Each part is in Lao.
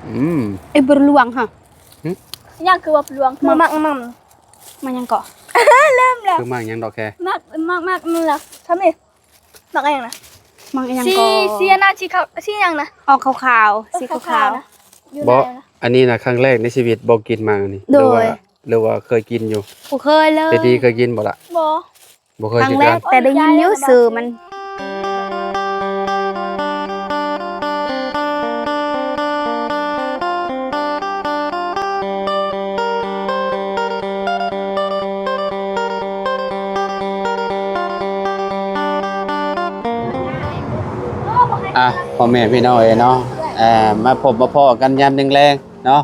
ອືມ ເອີ ບໍ່ລວງຫະ ຫຶ ຫຍັງຄືວ່າລວງ ມາ ມາ ມາ ມາຫຍັງເກາະ ເລີ່ມແລ້ວ ຄືໝາກຫຍັງດອກແຄ ໝາກ ໝາກ ໝາກ ໝາກ ຊຳນີ້ ໝາກຫຍັງນະ ໝາກຫຍັງ ສີ ເກາະ ສີອັນນັ້ນ ສີຂາວ ສີຫຍັງນະ ອອກຂາວໆ ເອີ ສີຂາວໆ ຂາວໆນະ ຢູ່ ບໍ່ ໃນນະ ອັນນີ້ນະ ຄັ້ງແລກໃນຊີວິດບໍ່ກິນໝາກອັນນີ້ ໂດຍ ຫຼືວ່າ ຫຼືວ່າເຄີຍກິນຢູ່ ບໍ່ເຄີຍເລີຍ ແຕ່ດີເຄີຍກິນບໍ່ລະ ບໍ່ ບໍ່ເຄີຍ ຄັ້ງແລກ ຄືກັນ ແຕ່ໄດ້ຍິນຢູ່ຊື່ມັນ. ອ່ະ ພໍ່ແມ່ພີ່ນ້ອງເອີຍເນາະ ເອີ ມາພົບມາພໍ້ກັນຍາມແລງໆເນາະ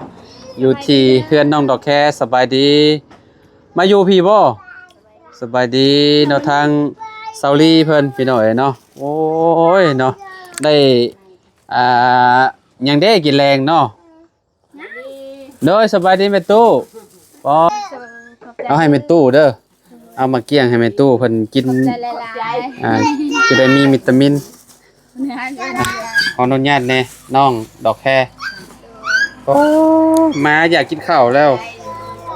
ຢູ່ທີ່ເຮືອນນ້ອງດອກແຄ. ສະບາຍດີ ມາຢູ່ພີ້ບໍ່? ສະບາຍດີເນາະ ທາງສາວລີເພິ່ນ ພີ່ນ້ອງເອີຍເນາະ. ໂອ້ຍເນາະ ໄດ້ ອ່າ ຫຍັງເດ້ກິນແລງເນາະ? ໂດຍ ສະບາຍດີແມ່ຕູ້. ເອົາໃຫ້ແມ່ຕູ້ເດີ ເອົາມາກ້ຽງໃຫ້ແມ່ຕູ້ເພິ່ນກິນ ຂອບໃຈຫຼາຍໆ ອ່າ ຈະໄດ້ມີວິຕາມິນ. ອ່ະ ຂໍອະນຸຍາດແດ່ ນ້ອງດອກແຄ. ໂອ້ ໝາຢາກກິນເຂົ້າແລ້ວ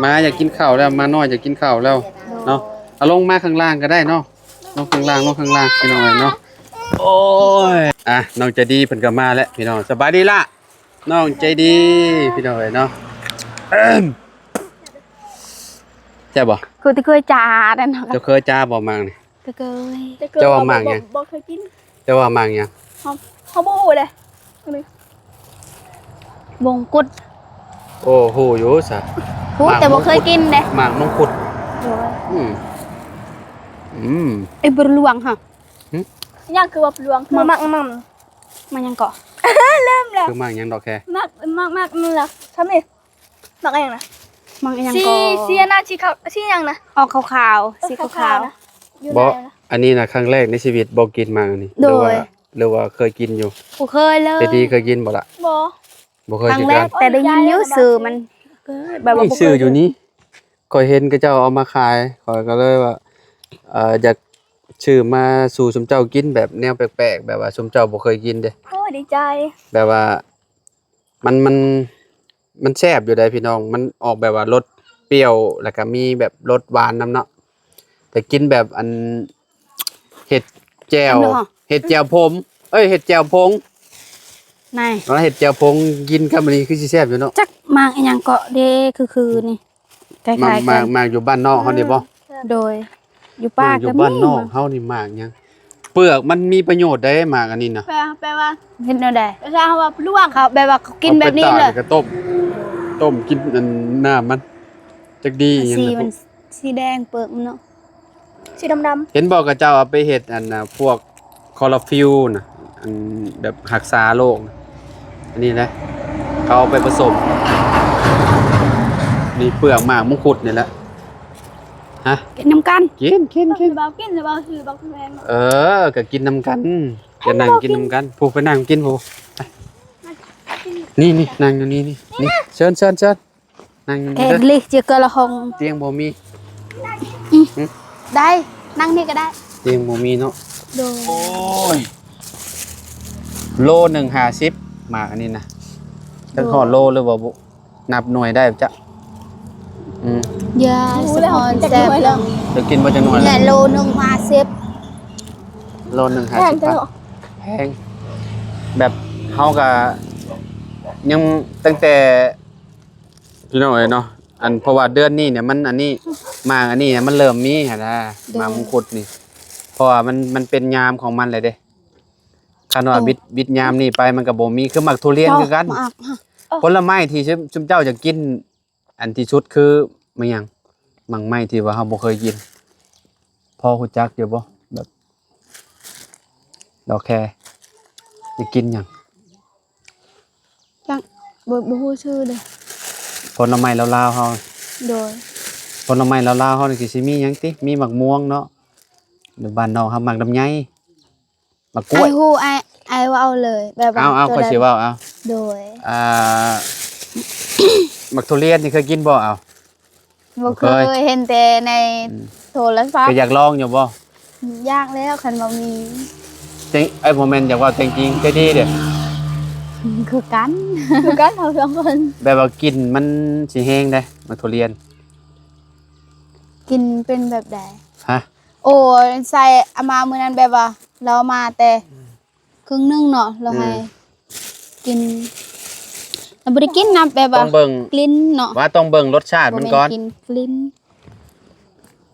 ໝາຢາກກິນເຂົ້າແລ້ວ ໝານ້ອຍຢາກກິນເຂົ້າແລ້ວເນາະ. ເອົາລົງມາຂ້າງລ່າງກໍໄດ້ເນາະ ລົງຂ້າງລ່າງ ລົງຂ້າງລ່າງ ພີ່ນ້ອງເອີຍເນາະ. ໂອ້ຍ ອ່ະ ນ້ອງໃຈດີເພິ່ນກໍມາແລ້ວ ພີ່ນ້ອງ. ສະບາຍດີລະ ນ້ອງໃຈດີ ພີ່ນ້ອງເອີຍເນາະ. ແຊບບໍ່? ຄືທີ່ເຄີຍຈານັ້ນ ເຈົ້າເຄີຍຈາບໍ່ໝາກນີ້? ກໍເຄີຍ. ເຈົ້າວ່າໝາກຫຍັງ? ບໍ່ເຄີຍກິນ. ເຈົ້າວ່າໝາກຫຍັງ? ເຮົາ ເຮົາບໍ່ຮູ້ເດ້ ມົງຄຸດ. ໂອ້ ຮູ້ຢູ່ຊະ ຮູ້ ແຕ່ບໍ່ເຄີຍກິນເດ້ ໝາກມົງຄຸດ. ໂດຍ ອືມ ອືມ ເອີ ບໍ່ລວງຫະ ຫຶ ຫຍັງຄືວ່າລວງ ມາ ມາ ມາຫຍັງເກາະ ເລີ່ມແລ້ວ ຄືໝາກຫຍັງດອກແຄ ໝາກ ໝາກ ໝາກ ໝາກ ຊຳນີ້ ໝາກຫຍັງນະ ໝາກຫຍັງ ສີ ເກາະ ສີອັນນັ້ນ ສີຂາວ ສີຫຍັງນະ ອອກຂາວໆ ເອີ ສີຂາວໆນະ ຢູ່ ບໍ່ ໃນນະ ອັນນີ້ນະ ຄັ້ງແລກໃນຊີວິດບໍ່ກິນໝາກອັນນີ້ ໂດຍ ຫຼືວ່າ ຫຼືວ່າເຄີຍກິນຢູ່ ບໍ່ເຄີຍເລີຍ ແຕ່ດີເຄີຍກິນບໍ່ລະ ບໍ່ ບໍ່ເຄີຍ ຄັ້ງແລກ ຄືກັນ ແຕ່ໄດ້ຍິນຢູ່ຊື່ມັນ ແບບວ່າບໍ່ເຄີຍ ຊື່ຢູ່ນີ້ ຂ້ອຍເຫັນເຂົາເຈົ້າເອົາມາຂາຍ ຂ້ອຍກໍເລີຍວ່າ ເອີ ຢາກຊື້ມາສູ່ຊຸມເຈົ້າກິນ ແບບແນວແປກໆ ແບບວ່າຊຸມເຈົ້າບໍ່ເຄີຍກິນເດ້. ໂອ້ ດີໃຈ ແບບວ່າມັນ ມັນ ມັນແຊບຢູ່ໃດ໋ພີ່ນ້ອງ ມັນອອກແບບວ່າລົດປ່ຽວ ແລ້ວກໍມີແບບລົດຫວານນຳເນາະ ແຕ່ກິນແບບອັນ ເຫັດແຈ່ວ ອັນນັ້ນເນາະ ເຫັດແຈ່ວຜົມ ເອີຍ ເຫັດແຈ່ວຜົງ ນາຍ ເຫັດແຈ່ວຜົງ ກິນກັບອັນນີ້ຄືຊິແຊບຢູ່ເນາະ. ຈັກໝາກອີ່ຫຍັງເກາະເດ້ ຄືໆນີ້ ຄ້າຍໆ ໝາກ ໝາກ ໝາກຢູ່ບ້ານນອກເຮົານີ້ບໍ່? ໂດຍ ຢູ່ປ່າກໍມີ ຢູ່ບ້ານນອກເຮົານີ້ໝາກຫຍັງ? ເປືອກມັນມີປະໂຫຍດໃດ ໝາກອັນນີ້ນະ ແປ ແປວ່າ ເຮັດແນວໃດ? ພາສາເຮົາວ່າລວງ ເຂົາແບບວ່າເຂົາກິນແບບນີ້ເລີຍ ເອົາໄປຕາກ ແລ້ວກໍຕົ້ມ ຕົ້ມກິນອັນນ້ຳມັນ ຈັກດີອີ່ຫຍັງ ສີມັນ ສີແດງເປືອກມັນເນາະ ສີດຳໆ ເຫັນບໍ່ ເຂົາເຈົ້າເອົາໄປເຮັດອັນນ່າ ພວກຄລໍລາຟິວນະ ອັນແບບຮັກສາໂລກນະ ອັນນີ້ນະ ເຂົາເອົາໄປປະສົມ ນີ້ເປືອກໝາກມົງຄຸດນີ້ແຫຼະ ຮະ ກິນນຳກັນ ກິນ ກິນ ກິນ ເບົາກິນ ເບົາ ເບົາ ເບົາ ເອີ ກໍກິນນຳກັນ ກໍນັ່ງກິນນຳກັນ ຜູ້ໄປນັ່ງກິນຜູ້ ໄປ ນີ້ໆ ນັ່ງຢູ່ນີ້ນີ້ ນີ້ ເຊີນ ເຊີນ ເຊີນ. ນັ່ງຢູ່ນີ້ເດີ ເອັດລິເຈເກີລະຫົງ ຕຽງບໍ່ມີ ອືມ ຫຶ ໄດ້ ນັ່ງນີ້ກໍໄດ້ ຕຽງບໍ່ມີເນາະ ໂດຍ ໂອ້ຍ ໂລໜຶ່ງຫ້າສິບ ໝາກອັນນີ້ນະ ຈັກຮອດໂລຫຼືບໍ່ບຸ ນັບໜ່ວຍໄດ້ບໍ່ຈັກ ອືມ ຢ່າສະພອນແຊບ ເຈົ້າກິນບໍ່ຈັກໜ່ວຍ ແລະ ໂລໜຶ່ງຫ້າສິບ ໂລໜຶ່ງຫ້າສິບ ແພງ ແພງ ແບບເຮົາກໍຍັງ ຕັ້ງແຕ່ ພີ່ນ້ອງເອີຍເນາະ ອັນ ເພາະວ່າເດືອນນີ້ນີ້ມັນອັນນີ້ ໝາກອັນນີ້ມັນເລີ່ມມີຫັ້ນນະ ໂດຍ ໝາກມົງຄຸດນີ້ ເພາະວ່າມັນ ມັນເປັນຍາມຂອງມັນແລ້ວເດ້ ຄັນວ່າ ໂອ້ ບິດ ບິດຍາມນີ້ໄປມັນກໍບໍ່ມີ ຄືໝາກທຸລຽນຄືກັນ ໝາກ ຜົນລະໄມ້ທີ່ຊຸມ ຊຸມເຈົ້າຢາກກິນ ອັນທີ່ສຸດຄືໝາກຫຍັງ? ໝາກໄມ້ທີ່ວ່າເຮົາບໍ່ເຄີຍກິນ ພໍຮູ້ຈັກຢູ່ບໍ່? ແບບ ດອກແຄ ຊິກິນຫຍັງ? ຈັກ ບໍ່ ບໍ່ຮູ້ຊື່ເດ້. ຜົນລະໄມ້ລາວໆເຮົາ. ໂດຍ. ຜົນລະໄມ້ລາວໆເຮົານີ້ຊິມີຫຍັງຕິ? ມີໝາກມ່ວງເນາະ. ຢູ່ບ້ານນອກເຮົາໝາກລຳໄຍ. ໝາກກ້ວຍ. ອ້າຍຮູ້ ອ້າຍ ອ້າຍເວົ້າເລີຍ ແບບວ່າ ເອົາ ເອົາ ຂ້ອຍຊິເວົ້າ ເອົາ. ໂດຍ. ອ່າ ໝາກທຸລຽນນີ້ເຄີຍກິນບໍ່? ເອົາ. ບໍ່ເຄີຍ ບໍ່ເຄີຍ ເຫັນແຕ່ໃນ ອືມ ໂທລະສັບ. ກໍຢາກລອງຢູ່ບໍ່? ຢາກແລ້ວ ຄັນວ່າມີ. ເຕັງ ເອີຍ ບໍ່ແມ່ນຢາກເວົ້າແຕ່ງຈິງ ໃຈດີເດ້. ຄືກັນ ຄືກັນ ເຮົາສອງຄົນ. ແບບວ່າກິ່ນມັນຊິແຮງເດ້ ໝາກທຸລຽນ. ກິ່ນເປັນແບບໃດ? ຮະ? ໂອ້ຍ ໃສ່ ເອົາມາມື້ນັ້ນ ແບບວ່າລາວເອົາມາແຕ່ ອືມ ເຄິ່ງໜຶ່ງເນາະ ລາວໃຫ້ ອືມ ກິນ ລາວບໍ່ໄດ້ກິນນຳ ແບບວ່າ ຕ້ອງເບິ່ງ ກິ່ນເນາະ ວ່າຕ້ອງເບິ່ງລົດຊາດມັນກ່ອນ ບໍ່ແມ່ນກິ່ນ ກິ່ນ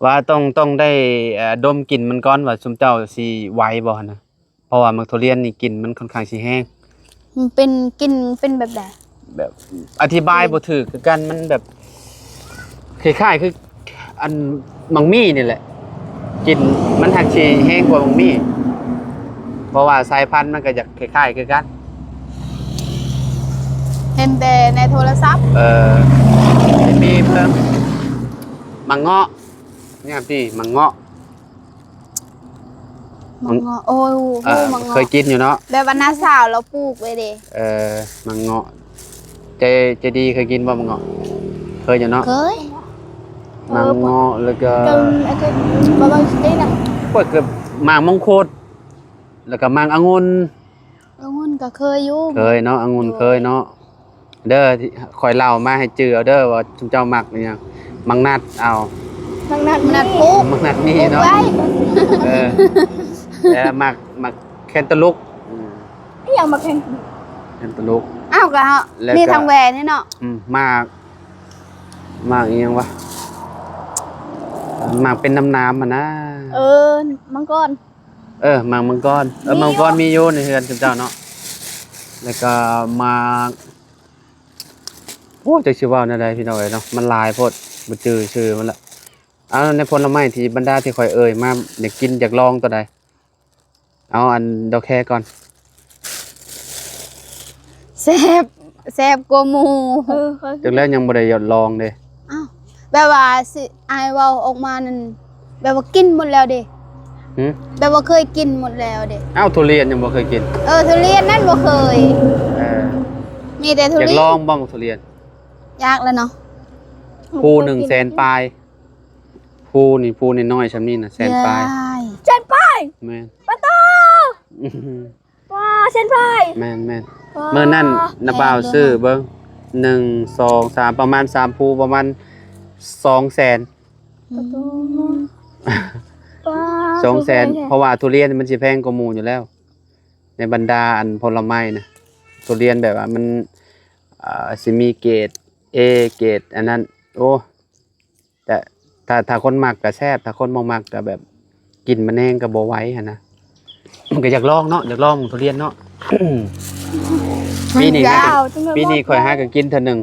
ວ່າຕ້ອງ ຕ້ອງໄດ້ ເອີ່ ດົມກິ່ນມັນກ່ອນ ວ່າຊຸມເຈົ້າຊິໄຫວບໍ່ຫັ້ນນະ. ເພາະວ່າໝາກທຸລຽນນີ້ກິ່ນມັນຂ້ອນຂ້າງຊິແຮງ. ມັນເປັນ ກິ່ນເປັນແບບໃດ? ແບບ ອະທິບາຍບໍ່ຖືກຄືກັນ ມັນແບບ ຄ້າຍໆຄືອັນໝາກມີ້ນີ້ແຫຼະ ກິ່ນມັນຫາກຊິແຮງກວ່າໝາກມີ້ ເພາະວ່າສາຍພັນມັນກໍຢາກຄ້າຍໆຄືກັນ. ເຫັນແຕ່ໃນໂທລະສັບ. ເອີ ມີເພີ່ມ ໝາກເງາະ ຍາມທີ່ໝາກເງາະ. ໝາກເງາະ ໂອ້ຍ ເອີ ໝາກເງາະ ເຄີຍກິນຢູ່ເນາະ ແບບວ່ານ້າສາວລາວປູກໄວ້ເດ້. ເອີ ໝາກເງາະ ເຈ ເຈດີ ເຄີຍກິນບໍ່ໝາກເງາະ? ເຄີຍຢູ່ເນາະ ເຄີຍ. ໝາກເງາະ ແລ້ວກໍ ເອີ ກໍໝາກມົງຄຸດ ແລ້ວກໍໝາກອະງຸ່ນ. ອະງຸ່ນກໍເຄີຍຢູ່. ເຄີຍເນາະ ອະງຸ່ນເຄີຍເນາະ. ເດີ ຂ້ອຍເລົ່າມາໃຫ້ຈື່ເອົາເດີ ວ່າຊຸມເຈົ້າມັກອີ່ຫຍັງ. ໝາກນັດ ເອົາ ໝາກນັດ ໝາກນັດປູກ ໝາກນັດມີເນາະ ປູກໄວ້. ເອີ ແລ້ວໝາກ ໝາກແຄນຕາລູບ. ອືມ ອີ່ຫຍັງໝາກແຄນ ແຄນຕາລູບ? ອ້າວ ກໍ ແລ້ວກໍ ມີທັງແຫວນນີ້ເນາະ. ອືມ ໝາກ ໝາກອີ່ຫຍັງວະ ໝາກເປັນນ້ຳໆຫັ້ນນະ. ເອີ ມັງກອນ. ເອີ ໝາກມັງກອນ ເອີ ມີຢູ່ ໝາກມັງກອນມີຢູ່ໃນເຮືອນເຈົ້າເນາະ. ແລ້ວກໍໝາກ ໂອ້ ຈັກຊິເວົ້າແນວໃດພີ່ນ້ອງເອີຍເນາະ ມັນຫຼາຍໂພດ ບໍ່ຈື່ຊື່ມັນລະ. ເອົາ ໃນຜົນລະໄມ້ທີ່ບັນດາທີ່ຂ້ອຍເອີ່ຍມາ ຢາກກິນຢາກລອງຕົວໃດ? ເອົາອັນດອກແຄກ່ອນ. ແຊບ ແຊບກວ່າໝູ່. ເອີ ຈັ່ງແລ້ວຍັງບໍ່ໄດ້ຢາກລອງເດ້. ອ້າວ ແບບວ່າຊິ ອ້າຍເວົ້າອອກມານັ້ນ ແບບວ່າກິນໝົດແລ້ວເດ້. ຫື? ແບບວ່າເຄີຍກິນໝົດແລ້ວເດ້. ອ້າວ ທຸລຽນຍັງບໍ່ເຄີຍກິນ? ເອີ ທຸລຽນນັ້ນບໍ່ເຄີຍ. ເອີ ມີແຕ່ທຸລຽນ. ຢາກລອງບໍ່ໝາກທຸລຽນ? ຢາກແລ້ວເນາະ. ພູໜຶ່ງແສນປາຍ. ພູນີ້ ພູນ້ອຍໆຊ່ຳນີ້ນະ ແສນປາຍ. ແສນປາຍ? ແມ່ນ. ປາໂຕ! ປາ ເສັ້ນໄພ. ແມ່ນໆ. ປາ ມື້ນັ້ນນະບ່າວຊື້ເບິ່ງ ໜຶ່ງ ສອງ ສາມ ປະມານສາມພູ ປະມານສອງແສນ. ປາໂຕ ປາ ສອງແສນ. ເພາະວ່າທຸລຽນມັນຊິແພງກວ່າໝູ່ຢູ່ແລ້ວ ໃນບັນດາອັນຜົນລະໄມ້ນະ. ທຸລຽນແບບວ່າມັນ ເອີ່ ຊິມີເກຣດເອ ເກຣດອັນນັ້ນ. ໂອ້ ແຕ່ຖ້າ ຖ້າຄົນມັກກໍແຊບ ຖ້າຄົນບໍ່ມັກກໍແບບ ກິນມັນແຮງກໍບໍ່ໄຫວຫັ້ນນະ. ມັນກໍຢາກລອງເນາະ ຢາກລອງໝາກທຸລຽນເນາະ. ປີນີ້ຫາ ປີນີ້ຂ້ອຍຫາກໍກິນເທື່ອໜຶ່ງ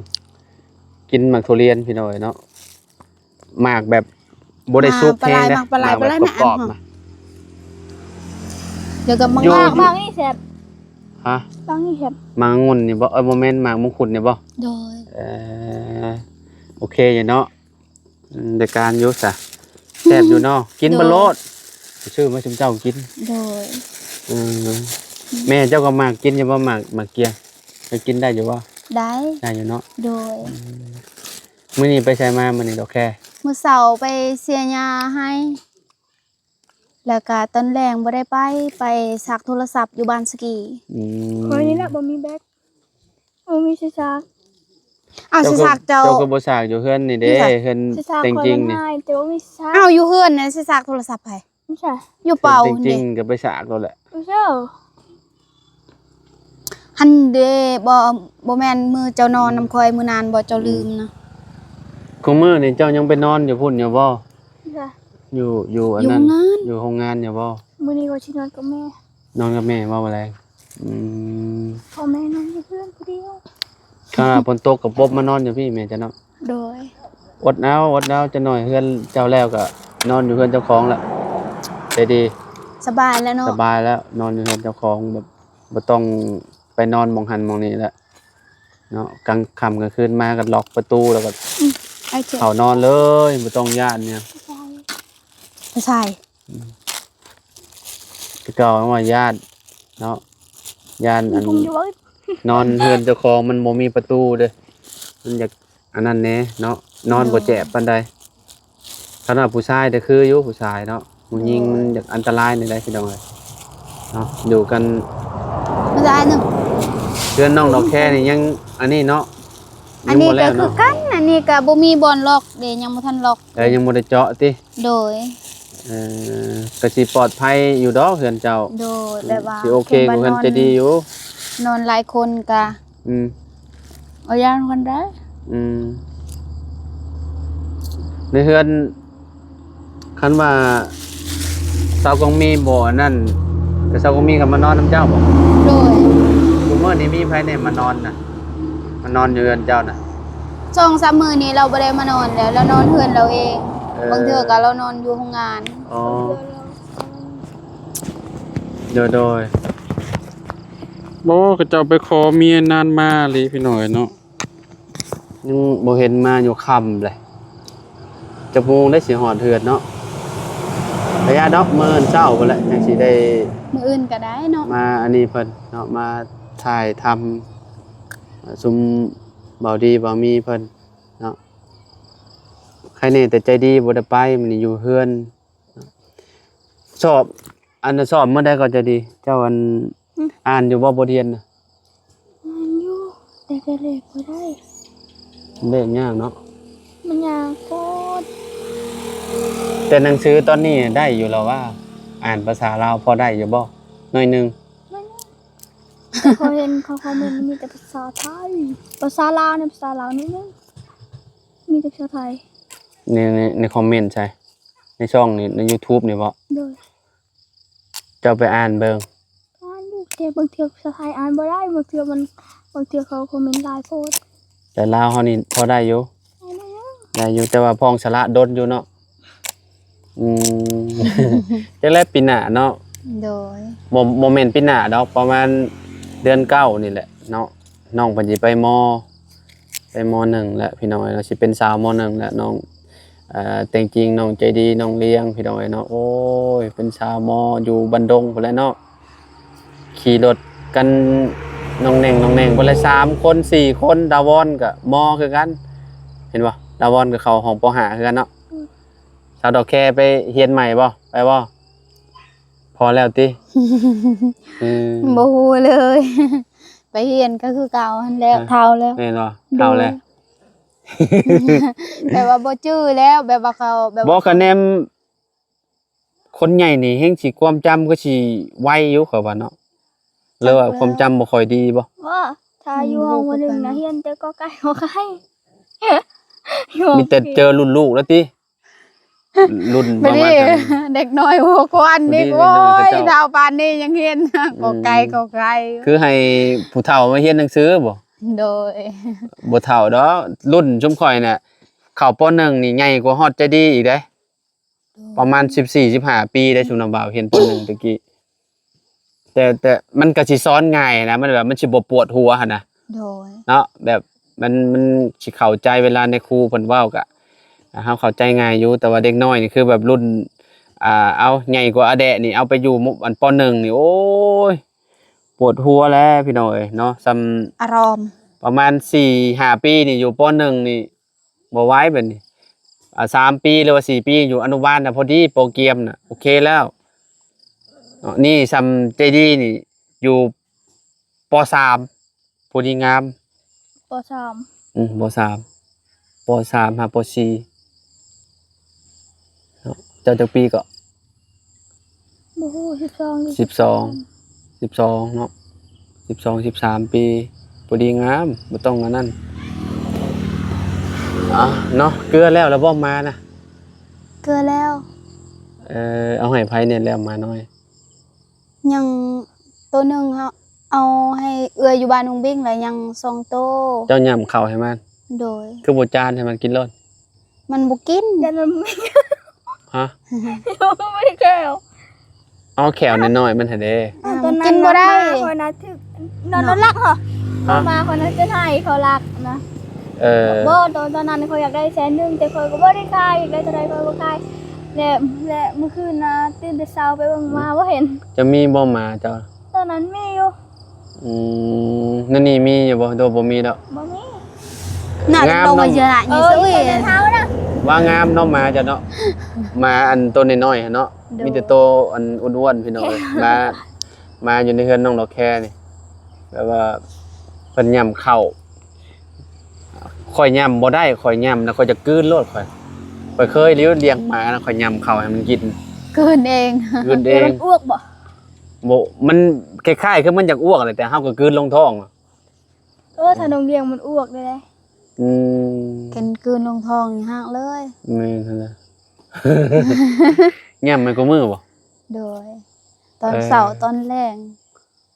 ກິນໝາກທຸລຽນພີ່ນ້ອງເອີຍເນາະ. ໝາກແບບບໍ່ໄດ້ສຸກແຮງເດ້ ໝາກປາລາຍ ໝາກແບບ ປາລາຍ ກອບໆ ມາ ນະ. ດຽວກັບໝາກ ຢູ່ ໝາກ ໝາກນີ້ແຊບ. ຮະ? ໝາກນີ້ແຊບ. ໝາກອະງຸ່ນນີ້ບໍ່? ເອີ ບໍ່ແມ່ນ ໝາກມົງຄຸດນີ້ບໍ່? ໂດຍ. ເອີ ໂອເຄຢູ່ເນາະ. ອືມ ໄດ້ການຢູ່ຊະ ແຊບຢູ່ເນາະ. ກິນເບິດໂລດ ໂດຍ ຊື້ມາຊຸມເຈົ້າກິນ. ໂດຍ. ເອີ ແມ່ເຈົ້າກໍມັກກິນຢູ່ບໍ່? ໝາກ ໝາກເກຍ ເຈົ້າກິນໄດ້ຢູ່ບໍ່? ໄດ້ ໄດ້ຢູ່ເນາະ. ໂດຍ. ອືມ ມື້ນີ້ໄປໃສມາ ມື້ນີ້ດອກແຄ? ມື້ເຊົ້າໄປເສຍຫຍ້າໃຫ້ ແລ້ວກະຕອນແລງບໍ່ໄດ້ໄປ ໄປຊັກໂທລະສັບຢູ່ບ້ານສະກີ. ອືມ ຂ້ອຍນີ້ແຫຼະບໍ່ມີແບັກ ບໍ່ມີຊິຊັກ. ອ້າວ ຊິຊັກເຈົ້າ ເຈົ້າຄືບໍ່ຊັກຢູ່ເຮືອນນີ້ເດ້? ເຮືອນແຕ່ງຈິງນີ້. ອ້າວ ຢູ່ເຮືອນນີ້ຊິຊັກໂທລະສັບໃຜ? ຢູ່ເປົາເດ້. ແຕ່ງຈິງກໍໄປຊັກໂລດແຫຼະ. ຫັ້ນເດ້ ບໍ່ ບໍ່ແມ່ນມື້ເຈົ້ານອນນຳຂ້ອຍມື້ນັ້ນບໍ່ ເຈົ້າລືມນະ? ອືມ ຄູ່ມື້ນີ້ເຈົ້າຍັງໄປນອນຢູ່ພຸ້ນຢູ່ບໍ່? ຢູ່ ຢູ່ອັນນັ້ນ ຢູ່ໂຮງງານຢູ່ບໍ່? ມື້ນີ້ຂ້ອຍຊິນອນກັບແມ່. ນອນກັບແມ່ບໍ່ມື້ແລງ? ອືມ ພໍ່ແມ່ນອນຢູ່ເຮືອນຜູ້ດຽວ. ຖ້າຝົນຕົກກໍປົບມານອນຢູ່ພີ້ແມ່ເຈົ້າເນາະ. ໂດຍ. ອົດເອົາ ອົດເອົາ ຈັກໜ້ອຍເຮືອນເຈົ້າແລ້ວກໍນອນຢູ່ເຮືອນເຈົ້າຂອງແລ້ວ. ໃຈດີ. ສະບາຍແລ້ວເນາະ. ສະບາຍແລ້ວ ນອນຢູ່ເຮືອນເຈົ້າຂອງ ແບບບໍ່ຕ້ອງໄປນອນໝ່ອງຫັ້ນໝ່ອງນີ້ແລ້ວເນາະ. ກາງຄ່ຳກາງຄືນມາກໍລັອກປະຕູ ແລ້ວກໍ ອືມ ເຂົ້ານອນເລີຍ ບໍ່ຕ້ອງຢ້ານຫຍັງ. ໃຊ່ ອືມ ແຕ່ເກົ່າວ່າຢ້ານເນາະ ຢ້ານອັນ ນອນເຮືອນເຈົ້າຂອງມັນບໍ່ມີປະຕູເດ້ ມັນຢາກອັນນັ້ນແດ່ເນາະ ນອນບໍ່ແຈບປານໃດ. ຄັນວ່າຜູ້ຊາຍແຕ່ຄືຢູ່ ຜູ້ຊາຍເນາະ ຜູ້ຍິງມັນຢາກອັນຕະລາຍແນວໃດພີ່ນ້ອງເອີຍເນາະ ຢູ່ກັນ ຜູ້ຊາຍໜຶ່ງ ເຮືອນນ້ອງດອກແຄນີ້ຍັງອັນນີ້ເນາະ ອັນນີ້ກໍຄືກັນ ຍັງບໍ່ແລ້ວເນາະ ອັນນີ້ກໍບໍ່ມີບ່ອນລັອກເດ້ ຍັງບໍ່ທັນລັອກ ເອີ ຍັງບໍ່ໄດ້ເຈາະຕິ ໂດຍ ເອີ ກໍຊິປອດໄພຢູ່ດອກເຮືອນເຈົ້າ ໂດຍ ແບບວ່າ ຊິໂອເຄກວ່າເຮືອນໃຈດີຢູ່ ນອນຫຼາຍຄົນກໍ ອືມ ເອົາຢ້ານກັນໄດ້ ອືມ ໃນເຮືອນ ຄັນວ່າຊາວກອງມີບໍ່ອັນນັ້ນ ແຕ່ຊາວກອງມີກໍມານອນນຳເຈົ້າບໍ່? ໂດຍ ຊຸມື້ນີ້ມີໃຜແດ່ມານອນນະ ມານອນຢູ່ເຮືອນເຈົ້ານະ? ສອງສາມມື້ນີ້ລາວບໍ່ໄດ້ມານອນແລ້ວ ລາວນອນເຮືອນລາວເອງ ເອີ ບາງເທື່ອກໍລາວນອນຢູ່ໂຮງງານ ອໍ ໂດຍ ໂດຍ ບໍ່ ເຂົາເຈົ້າໄປຂໍເມຍນານມາອີ່ຫຼີ ພີ່ນ້ອງເອີຍເນາະ ຍັງບໍ່ເຫັນມາຢູ່ຄ່ຳເລີຍ ຈັກໂມງໄດ້ຊິຮອດເຮືອນເນາະ ໄປຢາດອກ ມື້ອື່ນເຊົ້າພຸ້ນແຫຼະ ຈັ່ງຊິໄດ້ ມື້ອື່ນກໍໄດ້ເນາະ ມາອັນນີ້ເພິ່ນເນາະ ມາຖ່າຍທຳຊຸມເບົາດີເບົາມີເພິ່ນເນາະ ໃຄແນ່ແຕ່ໃຈດີບໍ່ໄດ້ໄປ ມື້ນີ້ຢູ່ເຮືອນ ສອບ ອັນນ່າ ສອບມື້ໃດກໍຈະດີ ເຈົ້າອັນ ອືມ ອ່ານຢູ່ບໍ່ ບົດຮຽນນະ? ອ່ານຢູ່ ແຕ່ ແຕ່ເລກບໍ່ໄດ້ ເລກຍາກເນາະ ມັນຍາກໂພດ ແຕ່ໜັງສືຕອນນີ້ໄດ້ຢູ່ແລ້ວຫວາ? ອ່ານພາສາລາວພໍໄດ້ຢູ່ບໍ່? ໜ້ອຍໜຶ່ງ ໜ້ອຍໜຶ່ງ ແຕ່ຂ້ອຍເຫັນເຂົາຄອມເມັນມີແຕ່ພາສາໄທ ພາສາລາວນີ້ ພາສາລາວໜ້ອຍໜຶ່ງ ມີແຕ່ພາສາໄທ ໃນ ໃນ ໃນຄອມເມັນໃສ? ໃນຊ່ອງນີ້ ໃນຢູທູບນີ້ບໍ? ໂດຍ ເຈົ້າໄປອ່ານເບິ່ງ ອ່ານຢູ່ ແຕ່ບາງເທື່ອພາສາໄທອ່ານບໍ່ໄດ້ ບາງເທື່ອມັນ ບາງເທື່ອເຂົາຄອມເມັນຫຼາຍໂພດ ແຕ່ລາວເຮົານີ້ພໍໄດ້ຢູ່ ໄດ້ຢູ່ ໄດ້ຢູ່ ແຕ່ວ່າຜ່ອງສະຫຼະດົນຢູ່ເນາະ ອືມ ຈັ່ງໃດປີໜ້າເນາະ ໂດຍ ບໍ່ ບໍ່ແມ່ນປີໜ້າດອກ ປະມານເດືອນເກົ້ານີ້ແຫຼະເນາະ ນ້ອງເພິ່ນຊິໄປ ມ. ໄປ ມ. ໜຶ່ງ ແລ້ວພີ່ນ້ອງເອີຍເນາະ ຊິເປັນສາວ ມ. ໜຶ່ງ ແລ້ວ ນ້ອງ ເອີ ແຕ່ງຈິງນ້ອງໃຈດີ ນ້ອງລ້ຽງ ພີ່ນ້ອງເອີຍເນາະ ໂອ້ຍ ເປັນສາວ ມ. ຢູ່ບ້ານດົງພຸ້ນແຫຼະເນາະ ຂີ່ລົດກັນໜ່ອງແໜ່ງໜ່ອງແໜ່ງພຸ້ນແຫຼະ ສາມຄົນ ສີ່ຄົນ ດາວອນກໍ ມ. ຄືກັນ ເຫັນບໍ່ ດາວອນກໍເຂົ້າຫ້ອງ ປໍຫ້າ ຄືກັນເນາະ ອືມ ສາວດອກແຄໄປຮຽນໃໝ່ບໍ່? ໄປບໍ່? ພໍແລ້ວຕິ? ອືມ ບໍ່ຮູ້ເລີຍ ໄປຮຽນກໍຄືເກົ່າຫັ້ນແຫຼະ ເອີ ເຖົ້າແລ້ວ ແມ່ນບໍ່? ໂດຍ ເຖົ້າແລ້ວ ແບບວ່າບໍ່ຈື່ແລ້ວ ແບບວ່າເຂົາ ແບບວ່າ ບໍ່ ກະແນມ ຄົນໃຫຍ່ນີ້ແຮ່ງຊິຄວາມຈຳຄືຊິໄວຢູ່ ຂ້ອຍວ່າເນາະ ຫຼືວ່າຄວາມຈຳບໍ່ຄ່ອຍດີບໍ່? ບໍ່ ຖ້າຢູ່ຫ້ອງ ບໍ່ ບໍ່ ໜຶ່ງນະ ຮຽນແຕ່ ກ ໄກ່ ຄ ໄຂ່ ມີແຕ່ເຈີລຸ້ນລູກແລ້ວຕິ? ລຸ້ນປະມານ ເດັກນ້ອຍຫົວຂວັນນີ້ ໂອ້ຍ ເຖົ້າປານນີ້ຍັງຮຽນ ກ ໄກ່ ຄ ໄຂ່ ຄືໃຫ້ຜູ້ເຖົ້າມາຮຽນໜັງສືບໍ? ໂດຍ ບໍ່ເຖົ້າດອກ ລຸ້ນຊຸມຂ້ອຍນະ ເຂົ້າ ປໍໜຶ່ງ ນີ້ໃຫຍ່ກວ່າຮອດໃຈດີອີກເດ້ ປະມານສິບສີ່ ສິບຫ້າປີໄດ້ ຊຸມນ້ອງບ່າວຮຽນ ປໍໜຶ່ງ ຕະກີ້ ແຕ່ ແຕ່ມັນກໍຊິສອນງ່າຍນະ ມັນແບບມັນຊິບໍ່ປວດຫົວຫັ້ນນະ ໂດຍ ເນາະ ແບບມັນ ມັນຊິເຂົ້າໃຈເວລາໃນຄູເພິ່ນເວົ້າກະ ເຮົາເຂົ້າໃຈງ່າຍຢູ່ ແຕ່ວ່າເດັກນ້ອຍນີ້ຄືແບບລຸ້ນ ອ່າ ເອົາໃຫຍ່ກວ່າອາແດະນີ້ ເອົາໄປຢູ່ ອັນ ປໍໜຶ່ງ ນີ້ ໂອ້ຍ ປວດຫົວແຫຼະພີ່ນ້ອງເອີຍເນາະ ສ່ຳ ອາຣອມ ປະມານສີ່ຫ້າປີນີ້ ຢູ່ ປໍໜຶ່ງ ນີ້ ບໍ່ໄຫວແບບນີ້ ອ່າ ສາມປີ ຫຼືວ່າສີ່ປີ ຢູ່ອະນຸບານນະ ພໍດີ ປໍກຽມນະ ໂອເຄແລ້ວເນາະ ນີ້ສ່ຳເຈດີນີ້ ຢູ່ ປໍສາມ ຜູ້ດີງາມ ປໍສາມ ອືມ ປໍສາມ ປໍສາມ ຫາ ປໍສີ່ ເນາະ ເຈົ້າຈັກປີເກາະ? ບໍ່ຮູ້ ສິບສອງ ສິບສອງ ສິບສອງເນາະ ສິບສອງ ສິບສາມປີ ພໍດີງາມ ບໍ່ຕ້ອງອັນນັ້ນ ອ່າ ເນາະ ເກືອແລ້ວລະບໍ່ ໝານະ? ເກືອແລ້ວ ເອີ ເອົາໃຫ້ໃຜແດ່ແລ້ວ ໝານ້ອຍ? ຍັງໂຕໜຶ່ງ ເຮົາເອົາໃຫ້ເອື້ອຍຢູ່ບ້ານຮຸງບິງ ແລ້ວຍັງສອງໂຕ ເຈົ້າຫຍ້ຳເຂົ້າໃຫ້ມັນ ໂດຍ ຄືບໍ່ຈານໃຫ້ມັນກິນໂລດ? ມັນບໍ່ກິນ ຢ້ານມັນ ຮະ? ບໍ່ໄດ້ແຂ້ວ ເອົາແຂ້ວນ້ອຍໆມັນຫັ້ນເດ້ ອ່າ ຕອນນັ້ນ ກິນບໍ່ໄດ້ ນ້ອງມາຂ້ອຍນະຖືກ ນ້ອງ ນ້ອງລັກເນາະ ນ້ອງມາຂ້ອຍນະຈະໃຫ້ເຂົາລັກນະ ເອີ ບໍ່ ຕອນ ຕອນນັ້ນຂ້ອຍຢາກໄດ້ແສນໜຶ່ງ ແຕ່ຂ້ອຍກໍບໍ່ໄດ້ຂາຍ ຢາກໄດ້ເທົ່າໃດຂ້ອຍບໍ່ຂາຍ ແລະ ແລະມື້ຄືນນະ ຕື່ນແຕ່ເຊົ້າໄປເບິ່ງໝາບໍ່ເຫັນ ຈະມີບໍ່ໝາເຈົ້າ? ຕອນນັ້ນມີຢູ່ ອືມ ແນວນີ້ມີຢູ່ບໍ່? ໂດ ບໍ່ມີດອກ ບໍ່ມີ ໜ້າງາມເນາະ ເອີ ວ່າງາມເນາະ ໝາເຈົ້າເນາະ ໝາອັນໂຕນ້ອຍໆຫັ້ນເນາະ ໂດຍ ມີແຕ່ໂຕອັນອ້ວນໆ ພີ່ນ້ອງເອີຍ ໝາ ໝາຢູ່ໃນເຮືອນນ້ອງດອກແຄນີ້ ແບບວ່າ ເພິ່ນຫຍ້ຳເຂົ້າ. ຂ້ອຍຫຍ້ຳບໍ່ໄດ້ ຂ້ອຍຫຍ້ຳແລ້ວຂ້ອຍຈະກືນໂລດ ຂ້ອຍ ຂ້ອຍເຄີຍລ້ຽງໝານະ ຂ້ອຍຫຍ້ຳເຂົ້າໃຫ້ມັນກິນ ກືນເອງ ກືນເອງ ມັນອ້ວກບໍ່? ບໍ່ ມັນຄ້າຍໆຄືມັນຢາກອ້ວກແຫຼະ ແຕ່ເຮົາກໍກືນລົງທ້ອງ. ເອີ ຖ້ານ້ອງລ້ຽງມັນອ້ວກໄດ້. ອືມ ຄັນກືນລົງທ້ອງນີ້ຮາກເລີຍ. ແມ່ນຫັ້ນແຫຼະ ຫຍ້ຳໃຫ້ຄູ່ມື້ບໍ່? ໂດຍ ຕອນເຊົ້າ ເອີ ຕອນແລງ.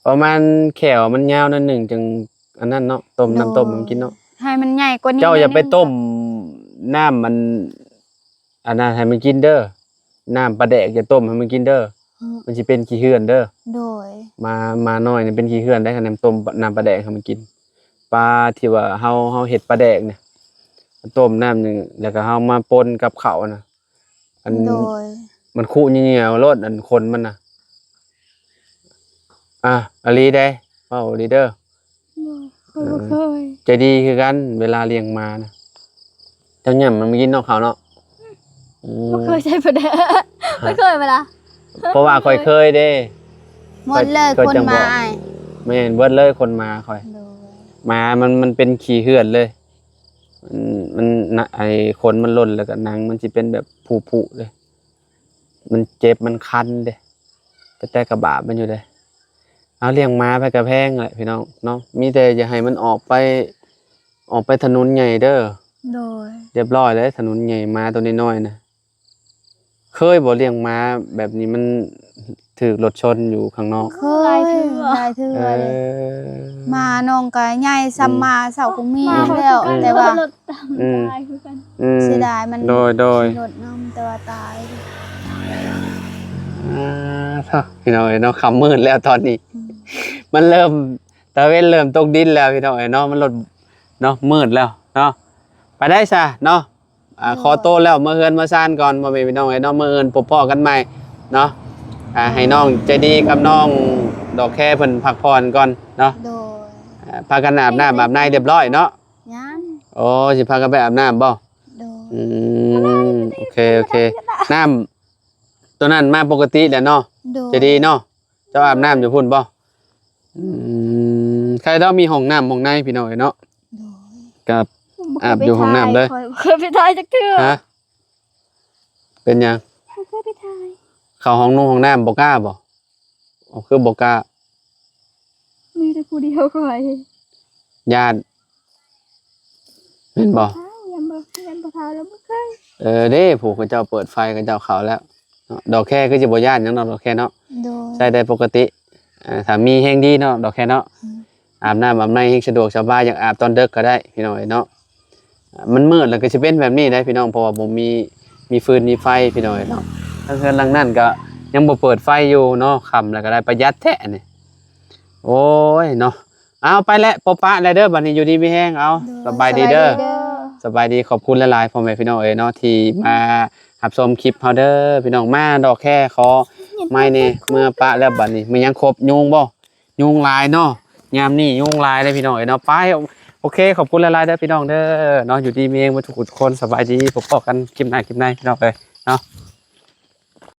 ປະມານແຂ້ວມັນຍາວໜ້ອຍໜຶ່ງ ຈຶ່ງອັນນັ້ນເນາະ ຕົ້ມນ້ຳຕົ້ມໃຫ້ມັນກິນເນາະ. ໃຫ້ມັນໃຫຍ່ກວ່ານີ້ ເຈົ້າຢ່າໄປຕົ້ມນ້ຳມັນ ອັນນັ້ນໃຫ້ມັນກິນເດີ້ ນ້ຳປາແດກຢ່າຕົ້ມໃຫ້ມັນກິນເດີ້ ມັນຊິເປັນຂີ້ເຫື່ອນເດີ້. ໂດຍ ໝາ ໝານ້ອຍນີ້ເປັນຂີ້ເຫື່ອນໄດ໋ ຄັນແມ່ນຕົ້ມນ້ຳປາແດກໃຫ້ມັນກິນ. ປາທີ່ວ່າເຮົາ ເຮົາເຮັດປາແດກນີ້ ຕົ້ມນ້ຳໜຶ່ງ ແລ້ວກໍເຮົາມາປົນກັບເຂົ້ານະ ອັນ ໂດຍ ມັນຄຸເຫຍື້ອໂລດ ອັນຂົນມັນນະ. ອ່າ ອີ່ຫຼີເດ້ ເວົ້າອີ່ຫຼີເດີ້. ບໍ່ ຂ້ອຍບໍ່ເຄີຍ. ເອີ ໃຈດີຄືກັນ ເວລາລ້ຽງໝານະ ເຈົ້າຫຍ້ຳມັນກິນເນາະ ເຂົ້າເນາະ. ອືມ ບໍ່ເຄີຍໃສ່ປາແດກ ບໍ່ເຄີຍເວລາ ເພາະວ່າຂ້ອຍເຄີຍເດ້ ໝົດເລີຍ ຂົນໝາ. ແມ່ນ ເບິດເລີຍຂົນໝາຂ້ອຍ. ໂດຍ ໝາມັນ ມັນເປັນຂີ້ເຫື່ອນເລີຍ ມັນ ມັນ ນະ ໄອ້ຂົນມັນຫຼົ່ນ ແລ້ວກໍໜັງມັນຊິເປັນແບບຜຸໆເດ້ ມັນເຈັບມັນຄັນເດ້ ແຕ່ ແຕ່ກໍບາບມັນຢູ່ເດ້. ເອົາ ລ້ຽງໝາໃຜກໍແພງແຫຼະພີ່ນ້ອງເນາະ ມີແຕ່ຢ່າໃຫ້ມັນອອກໄປ ອອກໄປຖະໜົນໃຫຍ່ເດີ້. ໂດຍ ຮຽບຮ້ອຍເລີຍ ຖະໜົນໃຫຍ່ ໝາໂຕນ້ອຍໆນະ. ເຄີຍບໍ່ລ້ຽງໝາແບບນີ້ ມັນຖືກລົດຊົນຢູ່ຂ້າງນອກ? ເຄີຍ ຫຼາຍເທື່ອ ຫຼາຍເທື່ອເລີຍ. ເອີ ໝານ້ອງກໍໃຫຍ່ສ່ຳ ອືມ ໝາເຊົ້າກໍມີແລ້ວ ແຕ່ວ່າ ອືມ ຕາຍຄືກັນ. ອືມ ເສຍດາຍມັນ ໂດຍ ໂດຍ ຂີ່ລົດນຳ ແຕ່ວ່າຕາຍ. ອ່າ ເນາະ ພີ່ນ້ອງເອີຍເນາະ ຄ່ຳມືດແລ້ວຕອນນີ້. ອືມ ມັນເລີ່ມ ຕາເວັນເລີ່ມຕົກດິນແລ້ວພີ່ນ້ອງເອີຍເນາະ ມັນເລີ່ມເນາະ ມືດແລ້ວເນາະ. ໄປໄດ້ຊະເນາະ ອ່າ ໂດຍ ຂໍໂຕແລ້ວ ເມືອເຮືອນເມືອຊານກ່ອນ ພໍ່ແມ່ພີ່ນ້ອງເອີຍເນາະ. ມື້ອື່ນພົບພໍ້ກັນໃໝ່ເນາະ. ອ່າ ໃຫ້ນ້ອງໃຈດີກັບນ້ອງດອກແຄເພິ່ນພັກຜ່ອນກ່ອນເນາະ. ໂດຍ ອ່າ ພາກັນອາບນ້ຳອາບໃນຮຽບຮ້ອຍເນາະ. ຍັງ. ໂອ້ ຊິພາກັນໄປອາບນ້ຳບໍ່? ໂດຍ ອືມ ໂອເຄ ໂອເຄ ນ້ຳ ໂຕນັ້ນມາປົກກະຕິແຫຼະເນາະ. ໂດຍ ໃຈດີເນາະ. ເຈົ້າອາບນ້ຳຢູ່ພຸ້ນບໍ່? ອືມ ໃຄດອກມີຫ້ອງນ້ຳຫ້ອງໃນພີ່ນ້ອງເອີຍເນາະ. ໂດຍ ກັບ ອາບຢູ່ຫ້ອງນ້ຳເລີຍ. ບໍ່ເຄີຍໄປຖ່າຍ ຂ້ອຍບໍ່ເຄີຍໄປຖ່າຍຈັກເທື່ອ. ຮະ? ເປັນຫຍັງ? ບໍ່ເຄີຍໄປຖ່າຍ. ເຂົ້າຫ້ອງນຸ່ງຫ້ອງນ້ຳບໍ່ກ້າບໍ່? ອໍ ຄືບໍ່ກ້າ? ມີແຕ່ຜູ້ດຽວຂ້ອຍ. ຢ້ານ ແມ່ນບໍ່? ຢ້ານບໍ່ ຢ້ານບໍ່ເຂົ້າແລ້ວບໍ່ເຄີຍ. ເອີ ເດ້ ຜູ້ເຂົາເຈົ້າເປີດໄຟ ເຂົາເຈົ້າເຂົ້າແລ້ວເນາະ. ດອກແຄຄືຊິບໍ່ຢ້ານຫຍັງດອກ ດອກແຄເນາະ. ໂດຍ ໃຊ້ໄດ້ປົກກະຕິ. ອ່າ ຖ້າມີແຮງດີເນາະ ດອກແຄເນາະ. ອືມ ອາບນ້ຳອາບໃນແຮງສະດວກສະບາຍ ຢາກອາບຕອນເດິກກໍໄດ້ພີ່ນ້ອງເອີຍເນາະ. ອ່າ ມັນມືດແລ້ວກໍຊິເປັນແບບນີ້ໄດ໋ພີ່ນ້ອງ ເພາະວ່າບໍ່ມີ ມີຟືນມີໄຟພີ່ນ້ອງເອີຍເນາະ. ທາງເຮືອນຫຼັງນັ້ນກໍຍັງບໍ່ເປີດໄຟຢູ່ເນາະ ຄ່ຳແລ້ວກໍໄດ້ ປະຢັດແທ້ອັນນີ້. ໂອ້ຍເນາະ ເອົາ ໄປແຫຼະ ພົບປະແລ້ວເດີ້ ບັດນີ້ຢູ່ດີມີແຮງ. ເອົາ ໂດຍ ສະບາຍດີເດີ້ ສະບາຍດີເດີ້ ສະບາຍດີ. ຂອບຄຸນຫຼາຍໆ ພໍ່ແມ່ພີ່ນ້ອງເອີຍເນາະ ທີ່ມາຮັບຊົມຄລິບເຮົາເດີ້ພີ່ນ້ອງ. ມາ ດອກແຄຂໍໄມ້ແດ່ ເມືອປະແລ້ວບັດນີ້. ແມ່ນຫຍັງ ຄົບຍຸງບໍ່? ຍຸງຫຼາຍເນາະ ຍາມນີ້ຍຸງຫຼາຍເດ້ພີ່ນ້ອງເອີຍເນາະ. ໄປ ໂອເຄ ຂອບຄຸນຫຼາຍໆເດີ້ພີ່ນ້ອງເດີ້ເນາະ. ຢູ່ດີມີແຮງເບິດທຸກຄົນ ສະບາຍດີ ພົບພໍ້ກັນຄລິບໜ້າຄລິບໃນພີ່ນ້ອງເອີຍເນາະ.